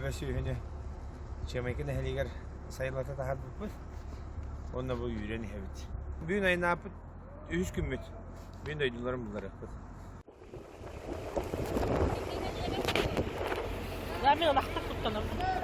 төбө сүөһүнү Чыамайкы нэһилиэгэр сайылата таһаарбыппыт. Уонна бу үүрэн иһэбит. Бүгүн айнааппыт үһүс күммүт. Бүгүн дойдуларын булларыахпыт. Мен ынахтык туттанабын.